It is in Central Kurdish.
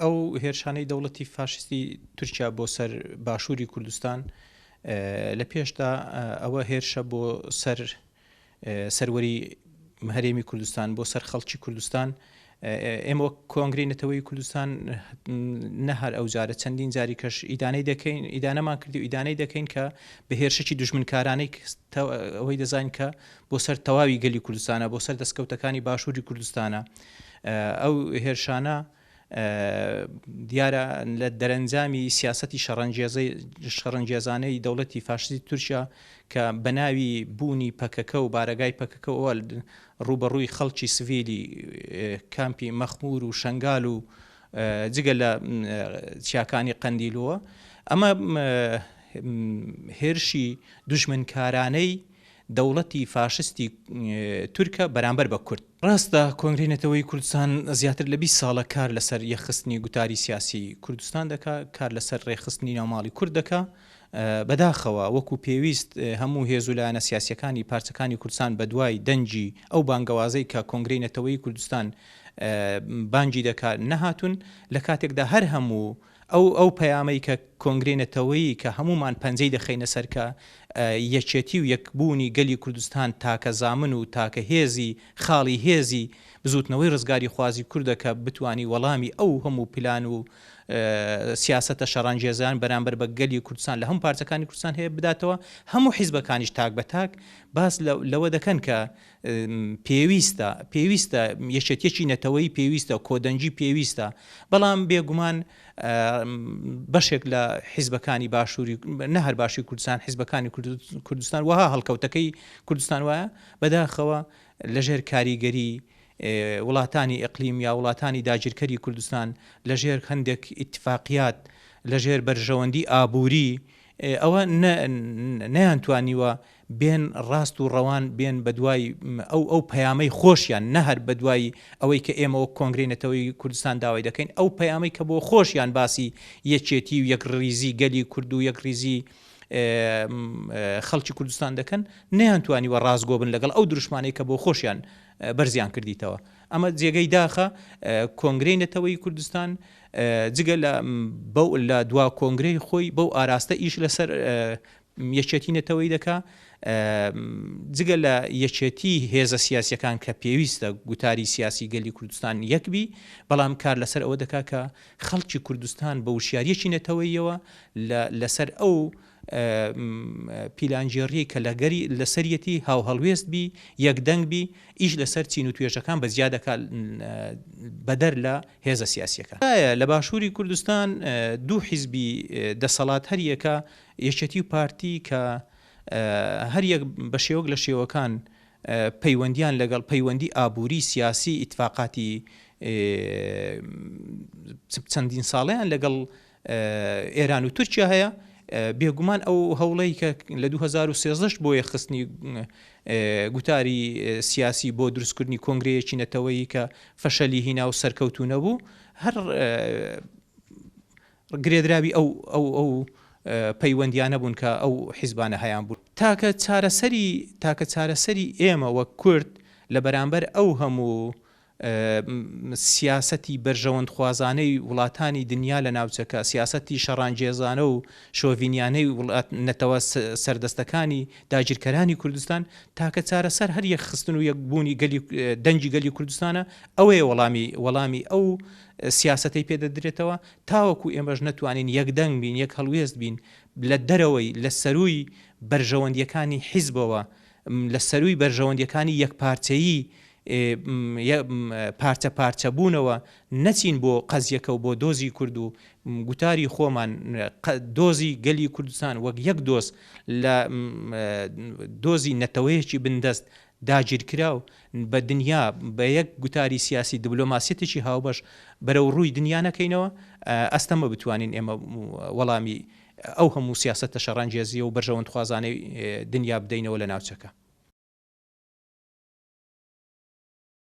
ئەو هێرشانەی دەوڵەتی فاشیستی تورکیا بۆ سەر باشووری کوردستان لە پێشدا ئەوە هێرشە بۆ سەر سەروەری هەرێمی کوردستان بۆ سەر خەڵکی کوردستان ئێمە وەک کۆنگرەی نەتەوەی کوردستان نە هەر ئەو جارە چەندین جاری کەش ئیدانەی دەکەین ئیدانەمان کردی و ئیدانەی دەکەین کە بە هێرشێکی دوژمنکارانەی ئەوەی دەزانین کە بۆ سەر تەواوی گەلی کوردستانە بۆ سەر دەستکەوتەکانی باشووری کوردستانە ئەو هێرشانە دیارە لە دەرەنجامی سیاسەتی شەڕەنگێزانەی دەوڵەتی فاشیستی تورکیا کە بە ناوی بوونی پەکەکە و بارەگای پەکەکەوە ڕووبەڕووی خەڵکی سڤیلی کامپی مەخموور و شەنگال و جگە لە چیاکانی قەندیلەوە ئەمە هێرشی دوژمنکارانەی دەوڵەتی فاشستی تورکە بەرامبەر بە کورد. ڕاستە کۆنگرەی نەتەوەیی کوردستان زیاتر لە 20 ساڵە کار لەسەر یەکخستنی گوتاری سیاسی کوردستان دەکا، کار لەسەر ڕێکخستنی ناوماڵی کورد دەکا، بەداخەوە وەکو پێویست هەموو هێز و لایەنە سیاسیەکانی پارچەکانی کوردستان بەدوای دەنگی ئەو بانگەوازەی کە کۆنگرەی نەتەوەیی کوردستان بانگی دەکا نەهاتوون، لە کاتێکدا هەر هەموو ئەو ئەو پەیامەی کە کۆنگرەی نەتەوەیی کە هەموومان پەنجەی دەخەینە سەر کە یەکێتی و یەکبوونی گەلی کوردستان تاکە زامن و تاکە هێزی خاڵی هێزی بزووتنەوەی ڕزگاریخوازی کوردە کە بتوانی وەڵامی ئەو هەموو پلان و سیاسەتە شەڕانگێزان بەرامبەر بە گەلی کوردستان لە هەموو پارچەکانی کوردستان هەیە بداتەوە هەموو حیزبەکانیش تاک بە تاک باس لەوە دەکەن کە پێویستە پێویستە یەکێتیەکی نەتەوەیی پێویستە کۆدەنگی پێویستە بەڵام بێگومان بەشێک لە حیزبەکانی باشووری نە هەر باشی کوردستان حیزبەکانی کوردستان وەها هەڵکەوتەکەی کوردستان وایە بەداخەوە لەژێر کاریگەری وڵاتانی ئەقلیم یا وڵاتانی داگیرکەری کوردستان لەژێر هەندێک ئیتفاقیات لەژێر بەرژەوەندی ئابووری ئەوە نەیانتوانیوە بێن ڕاست و ڕەوان بێن بەدوای ئەو ئەو پەیامەی خۆشیان نە هەر بەدوای ئەوەی کە ئێمە وەک کۆنگرەی نەتەوەیی کوردستان داوای دەکەین ئەو پەیامەی کە بۆ خۆشیان باسی یەکێتی و یەکڕیزی گەلی کورد و یەکڕیزی خەڵکی کوردستان دەکەن نەیانتوانیوە ڕاستگۆ بن لەگەڵ ئەو دروشمانەی کە بۆ خۆشیان بەرزیان کردیتەوە ئەمە جێگەی داخە کۆنگرەی نەتەوەی کوردستان جگە لە بەو لە دوا کۆنگرەی خۆی بەو ئاراستە ئیش لەسەر یەکێتی نەتەوەیی دەکا، جگە لە یەکێتی هێزە سیاسیەکان کە پێویستە گوتاری سیاسی گەلی کوردستان یەک بی، بەڵام کار لەسەر ئەوە دەکا کە خەڵکی کوردستان بە وشیاریەکی نەتەوەییەوە لە لەسەر ئەو پیلانگێڕیەی کە لەگەری لەسەریەتی هاوهەڵوێست بی، یەکدەنگ بی، ئیش لەسەر چین و توێژەکان بە جیا دەکا بەدەر لە هێزە سیاسیەکان. لە باشووری کوردستان دوو حیزبی دەسەڵات هەریەکە یەکێتی و پارتی کە هەر یەک بە شێوەک لە شێوەکان پەیوەندیان لەگەڵ پەیوەندی ئابووری سیاسی ئیتفاقاتی چەندین ساڵەیان لەگەڵ ئێران و تورکیا هەیە بێگومان ئەو هەوڵەی کە لە 2013 بۆ یەکخستنی گوتاری سیاسی بۆ دروستکردنی کۆنگرەیەکی نەتەوەیی کە فەشەلی هینا و سەرکەوتوو نەبوو هەر گرێدراوی ئەو ئەو ئەو پەیوەندیانە بوون کە ئەو حیزبانە هەیان بوو. تاکە چارەسەری تاکە چارەسەری ئێمە وەک کورد لە بەرامبەر ئەو هەموو سیاسەتی بەرژەوەندخوازانەی وڵاتانی دنیا لە ناوچەکە، سیاسەتی شەڕانگێزانە و شۆڤینیانەی وڵات نەتەوە سەردەستەکانی داگیرکەرانی کوردستان، تاکە چارەسەر هەر یەکخستن و یەکبوونی گەلی دەنگی گەلی کوردستانە، ئەوەیە وەڵامی وەڵامی ئەو سیاسەتەی پێ دەدرێتەوە، تاوەکو ئێمەش نەتوانین یەک دەنگ بین، یەک هەڵوێست بین، لە دەرەوەی، لە سەرووی بەرژەوەندییەکانی حیزبەوە، لە سەرووی بەرژەوەندییەکانی یەکپارچەیی، پارچە پارچە بوونەوە نەچین بۆ قەزیەکە و بۆ دۆزی کورد و گوتاری خۆمان، دۆزی گەلی کوردستان وەک یەک دۆز لە دۆزی نەتەوەیەکی بندەست داگیرکراو بە دنیا بە یەک گوتاری سیاسی دبلۆماسیەتێکی هاوبەش بەرەو ڕووی دنیا نەکەینەوە ئەستەمە بتوانین ئێمە وەڵامی ئەو هەموو سیاسەتە شەڕانگێزییە و بەرژەوەندخوازانەی دنیا بدەینەوە لە ناوچەکە.